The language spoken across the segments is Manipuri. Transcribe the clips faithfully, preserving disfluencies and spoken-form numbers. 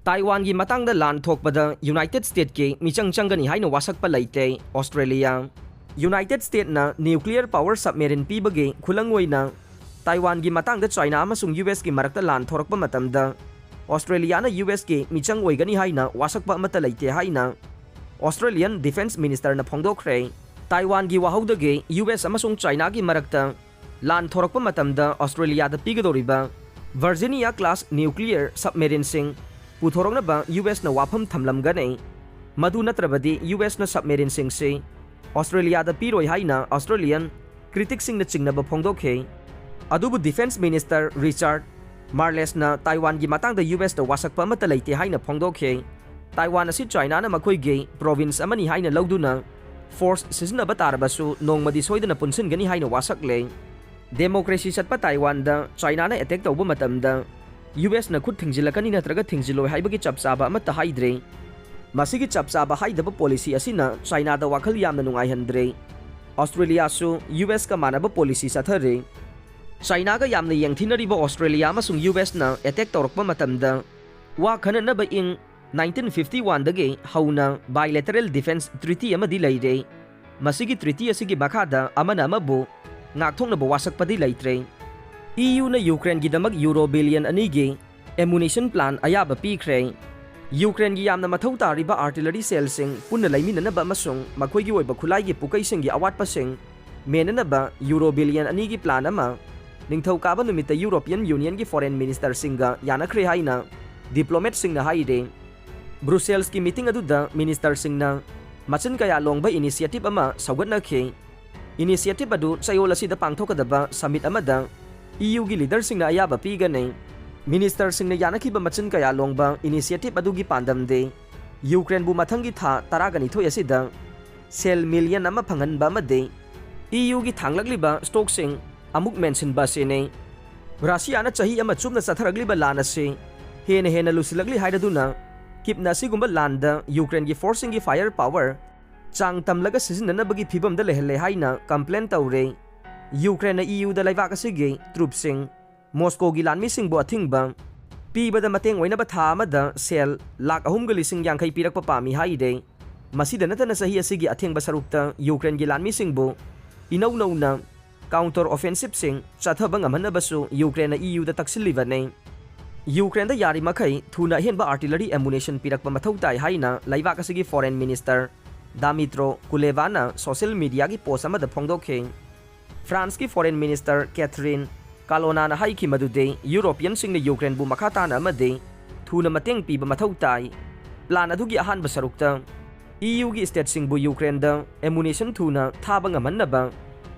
ꯇꯥꯏꯋꯥꯟꯒꯤ ꯃꯇꯥꯡꯗ ꯂꯥꯟ ꯊꯣꯛꯄꯗ ꯌꯨꯅꯥꯏꯇꯦꯗ ꯁ꯭ꯇꯦꯠꯀꯤ ꯃꯤꯆꯪ ꯆꯪꯒꯅꯤ ꯍꯥꯏꯅ ꯋꯥꯁꯛꯄ ꯂꯩꯇꯦ ꯑꯣꯁꯇ꯭ꯔꯦꯂꯤꯌꯥ꯫ ꯌꯨꯅꯥꯏꯇꯦꯗ ꯁ꯭ꯇꯦꯠꯅ ꯅ꯭ꯌꯨꯀ꯭ꯂꯤꯌꯔ ꯄꯥꯋꯔ ꯁꯕꯃꯦꯔꯤꯟ ꯄꯤꯕꯒꯤ ꯈꯨꯂꯪ ꯑꯣꯏꯅ ꯇꯥꯏꯋꯥꯟꯒꯤ ꯃꯇꯥꯡꯗ ꯆꯥꯏꯅꯥ ꯑꯃꯁꯨꯡ ꯌꯨ ꯑꯦꯁꯀꯤ ꯃꯔꯛꯇ ꯂꯥꯟ ꯊꯣꯔꯛꯄ ꯃꯇꯝꯗ ꯑꯣꯁꯇ꯭ꯔꯦꯂꯤꯌꯥꯅ ꯌꯨ ꯑꯦꯁꯀꯤ ꯃꯤꯆꯪ ꯑꯣꯏꯒꯅꯤ ꯍꯥꯏꯅ ꯋꯥꯁꯛꯄ ꯑꯃꯠꯇ ꯂꯩꯇꯦ ꯍꯥꯏꯅ ꯑꯣꯁꯇ꯭ꯔꯦꯂꯤꯌꯟ ꯗꯤꯐꯦꯟꯁ ꯃꯤꯅꯤꯁꯇꯔꯅ ꯐꯣꯡꯗꯣꯛꯈ꯭ꯔꯦ꯫ ꯇꯥꯏꯋꯥꯟꯒꯤ ꯋꯥꯍꯧꯗꯒꯤ ꯌꯨ ꯑꯦꯁ ꯑꯃꯁꯨꯡ ꯆꯥꯏꯅꯥꯒꯤ ꯃꯔꯛꯇ ꯂꯥꯟ ꯊꯣꯔꯛꯄ ꯃꯇꯝꯗ ꯑꯣꯁꯇ꯭ꯔꯦꯂꯤꯌꯥꯗ ꯄꯤꯒꯗꯧꯔꯤꯕ ꯚꯔꯖꯤꯅꯤꯌꯥ ꯀ꯭ꯂꯥꯁ ꯅ꯭ꯌꯨꯀ꯭ꯂꯤꯌꯔ ꯁꯕꯃꯦꯔꯤꯟꯁꯤꯡ ꯄꯨꯊꯣꯔꯛꯅꯕ ꯌꯨ ꯑꯦꯁꯅ ꯋꯥꯐꯝ ꯊꯝꯂꯝꯒꯅꯤ꯫ ꯃꯗꯨ ꯅꯠꯇ꯭ꯔꯕꯗꯤ ꯌꯨ ꯑꯦꯁꯅ ꯁꯕꯃꯦꯔꯤꯟꯁꯤꯡꯁꯤ ꯑꯣꯁꯇ꯭ꯔꯦꯂꯤꯌꯥꯗ ꯄꯤꯔꯣꯏ ꯍꯥꯏꯅ ꯑꯣꯁꯇ꯭ꯔꯦꯂꯤꯌꯟ ꯀ꯭ꯔꯤꯇꯤꯛꯁꯤꯡꯅ ꯆꯤꯡꯅꯕ ꯐꯣꯡꯗꯣꯛꯈꯤ꯫ ꯑꯗꯨꯕꯨ ꯗꯤꯐꯦꯟꯁ ꯃꯤꯅꯤꯁꯇꯔ ꯔꯤꯆꯥꯔꯗ ꯃꯥꯔꯂꯦꯁꯅ ꯇꯥꯏꯋꯥꯟꯒꯤ ꯃꯇꯥꯡꯗ ꯌꯨ ꯑꯦꯁꯇ ꯋꯥꯁꯛꯄ ꯑꯃꯠꯇ ꯂꯩꯇꯦ ꯍꯥꯏꯅ ꯐꯣꯡꯗꯣꯛꯈꯤ꯫ ꯇꯥꯏꯋꯥꯟ ꯑꯁꯤ ꯆꯥꯏꯅꯥꯅ ꯃꯈꯣꯏꯒꯤ ꯄ꯭ꯔꯣꯚꯤꯟꯁ ꯑꯃꯅꯤ ꯍꯥꯏꯅ ꯂꯧꯗꯨꯅ ꯐꯣꯔꯁ ꯁꯤꯖꯤꯟꯅꯕ ꯇꯥꯔꯕꯁꯨ ꯅꯣꯡꯃꯗꯤ ꯁꯣꯏꯗꯅ ꯄꯨꯟꯁꯤꯟꯒꯅꯤ ꯍꯥꯏꯅ ꯋꯥꯁꯛꯂꯦ꯫ ꯗꯦꯃꯣꯀ꯭ꯔꯦꯁꯤ ꯆꯠꯄ ꯇꯥꯏꯋꯥꯟꯗ ꯆꯥꯏꯅꯥꯅ ꯑꯦꯇꯦꯛ ꯇꯧꯕ ꯃꯇꯝꯗ ꯌꯨ ꯑꯦꯁꯅ ꯈꯨꯠ ꯊꯤꯡꯖꯤꯜꯂꯛꯀꯅꯤ ꯅꯠꯇ꯭ꯔꯒ ꯊꯤꯡꯖꯤꯜꯂꯣꯏ ꯍꯥꯏꯕꯒꯤ ꯆꯞ ꯆꯥꯕ ꯑꯃꯠꯇ ꯍꯥꯏꯗ꯭ꯔꯤ꯫ ꯃꯁꯤꯒꯤ ꯆꯞ ꯆꯥꯕ ꯍꯥꯏꯗꯕ ꯄꯣꯂꯤꯁꯤ ꯑꯁꯤꯅ ꯆꯥꯏꯅꯥꯗ ꯋꯥꯈꯜ ꯌꯥꯝꯅ ꯅꯨꯡꯉꯥꯏꯍꯟꯗ꯭ꯔꯦ꯫ ꯑꯣꯁꯇ꯭ꯔꯦꯂꯤꯌꯥꯁꯨ ꯌꯨ ꯑꯦꯁꯀ ꯃꯥꯟꯅꯕ ꯄꯣꯂꯤꯁꯤ ꯆꯠꯊꯔꯤ꯫ ꯆꯥꯏꯅꯥꯒ ꯌꯥꯝꯅ ꯌꯦꯡꯊꯤꯅꯔꯤꯕ ꯑꯣꯁꯇ꯭ꯔꯦꯂꯤꯌꯥ ꯑꯃꯁꯨꯡ ꯌꯨ ꯑꯦꯁꯅ ꯑꯦꯇꯦꯛ ꯇꯧꯔꯛꯄ ꯃꯇꯝꯗ ꯋꯥ ꯈꯟꯅꯅꯕ ꯏꯪ ꯅꯥꯏꯟꯇꯤꯟ ꯐꯤꯐꯇꯤ ꯋꯥꯟꯗꯒꯤ ꯍꯧꯅ ꯕꯥꯏꯂꯦꯇꯔꯦꯜ ꯗꯤꯐꯦꯟꯁ ꯇ꯭ꯔꯤꯇꯤ ꯑꯃꯗꯤ ꯂꯩꯔꯦ꯫ ꯃꯁꯤꯒꯤ ꯇ꯭ꯔꯤꯇꯤ ꯑꯁꯤꯒꯤ ꯃꯈꯥꯗ ꯑꯃꯅ ꯑꯃꯕꯨ ꯉꯥꯛꯊꯣꯛꯅꯕ ꯋꯥꯁꯛꯄꯗꯤ ꯂꯩꯇ꯭ꯔꯦ꯫ ꯏ ꯌꯨꯅ ꯌꯨꯀ꯭ꯔꯦꯟꯒꯤꯗꯃꯛ ꯌꯨꯔꯣ ꯕꯤꯂꯤꯌꯟ ꯑꯅꯤꯒꯤ ꯑꯦꯃꯨꯅꯤꯁꯟ ꯄ꯭ꯂꯥꯟ ꯑꯌꯥꯕ ꯄꯤꯈ꯭ꯔꯦ꯫ ꯌꯨꯀ꯭ꯔꯦꯟꯒꯤ ꯌꯥꯝꯅ ꯃꯊꯧ ꯇꯥꯔꯤꯕ ꯑꯥꯔꯇꯤꯂꯔꯤ ꯁꯦꯜꯁꯤꯡ ꯄꯨꯟꯅ ꯂꯩꯃꯤꯟꯅꯅꯕ ꯑꯃꯁꯨꯡ ꯃꯈꯣꯏꯒꯤ ꯑꯣꯏꯕ ꯈꯨꯠꯂꯥꯏꯒꯤ ꯄꯨꯀꯩꯁꯤꯡꯒꯤ ꯑꯋꯥꯠꯄꯁꯤꯡ ꯃꯦꯟꯅꯅꯕ ꯌꯨꯔꯣ ꯕꯤꯂꯤꯌꯟ ꯑꯅꯤꯒꯤ ꯄ꯭ꯂꯥꯟ ꯑꯃ ꯅꯤꯡꯊꯧꯀꯥꯕ ꯅꯨꯃꯤꯠꯇ ꯌꯨꯔꯣꯄꯤꯌꯟ ꯌꯨꯅꯤꯌꯟꯒꯤ ꯐꯣꯔꯦꯟ ꯃꯤꯅꯤꯁꯇꯔꯁꯤꯡꯒ ꯌꯥꯅꯈ꯭ꯔꯦ ꯍꯥꯏꯅ ꯗꯤꯄ꯭ꯂꯣꯃꯦꯠꯁꯤꯡꯅ ꯍꯥꯏꯔꯦ꯫ ꯕ꯭ꯔꯨꯁꯦꯜꯁꯀꯤ ꯃꯤꯇꯤꯡ ꯑꯗꯨꯗ ꯃꯤꯅꯤꯁꯇꯔꯁꯤꯡꯅ ꯃꯆꯤꯟ ꯀꯌꯥ ꯂꯣꯡꯕ ꯏꯅꯤꯁꯤꯌꯦꯇꯤꯚ ꯑꯃ ꯁꯧꯒꯠꯅꯈꯤ꯫ ꯏꯅꯤꯁꯤꯌꯦꯇꯤꯚ ꯑꯗꯨ ꯆꯌꯣꯜ ꯑꯁꯤꯗ ꯄꯥꯡꯊꯣꯛꯀꯗꯕ ꯁꯃꯤꯠ ꯑꯃꯗ ꯏ ꯌꯨꯒꯤ ꯂꯤꯗꯔꯁꯤꯡꯅ ꯑꯌꯥꯕ ꯄꯤꯒꯅꯤ꯫ ꯃꯤꯅꯤꯁꯇꯔꯁꯤꯡꯅ ꯌꯥꯅꯈꯤꯕ ꯃꯆꯤꯟ ꯀꯌꯥ ꯂꯣꯡꯕ ꯏꯅꯤꯁꯤꯌꯦꯇꯤꯚ ꯑꯗꯨꯒꯤ ꯄꯥꯟꯗꯝꯗꯤ ꯌꯨꯀ꯭ꯔꯦꯟꯕꯨ ꯃꯊꯪꯒꯤ ꯊꯥ ꯇꯔꯥꯒ ꯅꯤꯊꯣꯏ ꯑꯁꯤꯗ ꯁꯦꯜ ꯃꯤꯂꯤꯌꯟ ꯑꯃ ꯐꯪꯍꯟꯕ ꯑꯃꯗꯤ ꯏ ꯌꯨꯒꯤ ꯊꯥꯡꯂꯛꯂꯤꯕ ꯁ꯭ꯇꯣꯛꯁꯤꯡ ꯑꯃꯨꯛ ꯃꯦꯟꯁꯤꯟꯕ ꯑꯁꯤꯅꯤ꯫ ꯔꯁꯤꯌꯥꯅ ꯆꯍꯤ ꯑꯃ ꯆꯨꯞꯅ ꯆꯠꯊꯔꯛꯂꯤꯕ ꯂꯥꯟ ꯑꯁꯤ ꯍꯦꯟꯅ ꯍꯦꯟꯅ ꯂꯨꯁꯤꯜꯂꯛꯂꯤ ꯍꯥꯏꯔꯗꯨꯅ ꯀꯤꯞꯅ ꯑꯁꯤꯒꯨꯝꯕ ꯂꯥꯟꯗ ꯌꯨꯀ꯭ꯔꯦꯟꯒꯤ ꯐꯣꯔꯁꯁꯤꯡꯒꯤ ꯐꯥꯌꯔ ꯄꯥꯋꯔ ꯆꯥꯡ ꯇꯝꯂꯒ ꯁꯤꯖꯤꯟꯅꯅꯕꯒꯤ ꯐꯤꯚꯝꯗ ꯂꯩꯍꯜꯂꯦ ꯍꯥꯏꯅ ꯀꯝꯄ꯭ꯂꯦꯟ ꯇꯧꯔꯦ꯫ ꯌꯨꯀ꯭ꯔꯦꯟꯅ ꯏ ꯌꯨꯗ ꯂꯩꯕꯥꯛ ꯑꯁꯤꯒꯤ ꯇ꯭ꯔꯨꯞꯁꯤꯡ ꯃꯣꯁꯀꯣꯒꯤ ꯂꯥꯟꯃꯤꯁꯤꯡꯕꯨ ꯑꯊꯤꯡꯕ ꯄꯤꯕꯗ ꯃꯇꯦꯡ ꯑꯣꯏꯅꯕ ꯊꯥ ꯑꯃꯗ ꯁꯦꯜ ꯂꯥꯈ ꯑꯍꯨꯝꯒ ꯂꯤꯁꯤꯡ ꯌꯥꯡꯈꯩ ꯄꯤꯔꯛꯄ ꯄꯥꯝꯃꯤ ꯍꯥꯏꯔꯦ꯫ ꯃꯁꯤꯗ ꯅꯠꯇꯅ ꯆꯍꯤ ꯑꯁꯤꯒꯤ ꯑꯊꯦꯡꯕ ꯁꯔꯨꯛꯇ ꯌꯨꯀ꯭ꯔꯦꯟꯒꯤ ꯂꯥꯟꯃꯤꯁꯤꯡꯕꯨ ꯏꯅꯧ ꯅꯧꯅ counter offensiveꯁꯤꯡ ꯆꯠꯊꯕ ꯉꯝꯍꯟꯅꯕꯁꯨ ꯌꯨꯀ꯭ꯔꯦꯟꯅ ꯏꯌꯨꯗ ꯇꯛꯁꯤꯜꯂꯤꯕꯅꯤ꯫ ꯌꯨꯀ꯭ꯔꯦꯟꯗ ꯌꯥꯔꯤꯃꯈꯩ ꯊꯨꯅ ꯑꯍꯦꯟꯕ artillery ammunition ꯄꯤꯔꯛꯄ ꯃꯊꯧ ꯇꯥꯏ ꯍꯥꯏꯅ ꯂꯩꯕꯥꯛ ꯑꯁꯤꯒꯤ foreign minister ꯗꯥꯃꯤꯇ꯭ꯔꯣ ꯀꯨꯂꯦꯕꯥꯅ social mediaꯒꯤ post ꯑꯃꯗ ꯐꯣꯡꯗꯣꯛꯈꯤ꯫ ꯐ꯭ꯔꯥꯟꯁꯀꯤ foreign minister ꯀꯦꯊꯔꯤꯟ ꯀꯥꯂꯣꯅꯥꯅ ꯍꯥꯏꯈꯤ ꯃꯗꯨꯗꯤ ꯌꯨꯔꯣꯄꯤꯌꯟꯁꯤꯡꯅ ꯌꯨꯀ꯭ꯔꯦꯟꯕꯨ ꯃꯈꯥ ꯇꯥꯅ ꯑꯃꯗꯤ ꯊꯨꯅ ꯃꯇꯦꯡ ꯄꯤꯕ ꯃꯊꯧ ꯇꯥꯏ꯫ Plan ꯑꯗꯨꯒꯤ ꯑꯍꯥꯟꯕ ꯁꯔꯨꯛꯇ ꯏꯌꯨꯒꯤ stateꯁꯤꯡꯕꯨ ꯌꯨꯀ꯭ꯔꯦꯟꯗ ammunition ꯊꯨꯅ ꯊꯥꯕ ꯉꯝꯍꯟꯅꯕ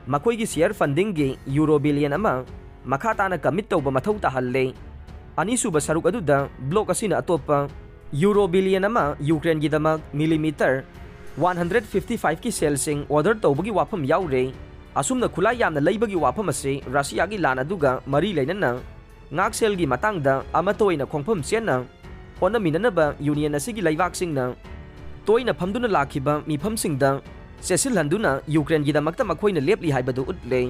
ꯃꯈꯣꯏꯒꯤ share fundingꯒꯤ ꯌꯨꯔꯣ ꯕꯤꯂꯤꯌꯟ ꯑꯃ ꯃꯈꯥ ꯇꯥꯅ commit ꯇꯧꯕ ꯃꯊꯧ ꯇꯥꯍꯜꯂꯦ꯫ ꯑꯅꯤꯁꯨꯕ ꯁꯔꯨꯛ ꯑꯗꯨꯗ bloc ꯑꯁꯤꯅ ꯑꯇꯣꯞꯄ ꯌꯨꯔꯣ ꯕꯤꯂꯤꯌꯟ ꯑꯃ ꯌꯨꯀ꯭ꯔꯦꯟꯒꯤꯗꯃꯛ millimeter one hundred fifty fiveꯀꯤ ꯁꯦꯜꯁꯤꯡ order ꯇꯧꯕꯒꯤ ꯋꯥꯐꯝ ꯌꯥꯎꯔꯦ꯫ ꯑꯁꯨꯝꯅ ꯈꯨꯠꯂꯥꯏ ꯌꯥꯝꯅ ꯂꯩꯕꯒꯤ ꯋꯥꯐꯝ ꯑꯁꯤ ꯔꯁꯤꯌꯥꯒꯤ ꯂꯥꯟ ꯑꯗꯨꯒ ꯃꯔꯤ ꯂꯩꯅꯅ ꯉꯥꯛꯁꯦꯜꯒꯤ ꯃꯇꯥꯡꯗ ꯑꯃꯠꯇ ꯑꯣꯏꯅ ꯈꯣꯡꯐꯝ ꯆꯦꯟꯅ ꯍꯣꯠꯅꯃꯤꯟꯅꯅꯕ ꯌꯨꯅꯤꯌꯟ ꯑꯁꯤꯒꯤ ꯂꯩꯕꯥꯛꯁꯤꯡꯅ ꯇꯣꯏꯅ ꯐꯝꯗꯨꯅ ꯂꯥꯛꯈꯤꯕ ꯃꯤꯐꯝꯁꯤꯡꯗ ꯆꯦꯠꯁꯤꯜꯍꯟꯗꯨꯅ ꯌꯨꯀ꯭ꯔꯦꯟꯒꯤꯗꯃꯛꯇ ꯃꯈꯣꯏꯅ ꯂꯦꯞꯂꯤ ꯍꯥꯏꯕꯗꯨ ꯎꯠꯂꯦ꯫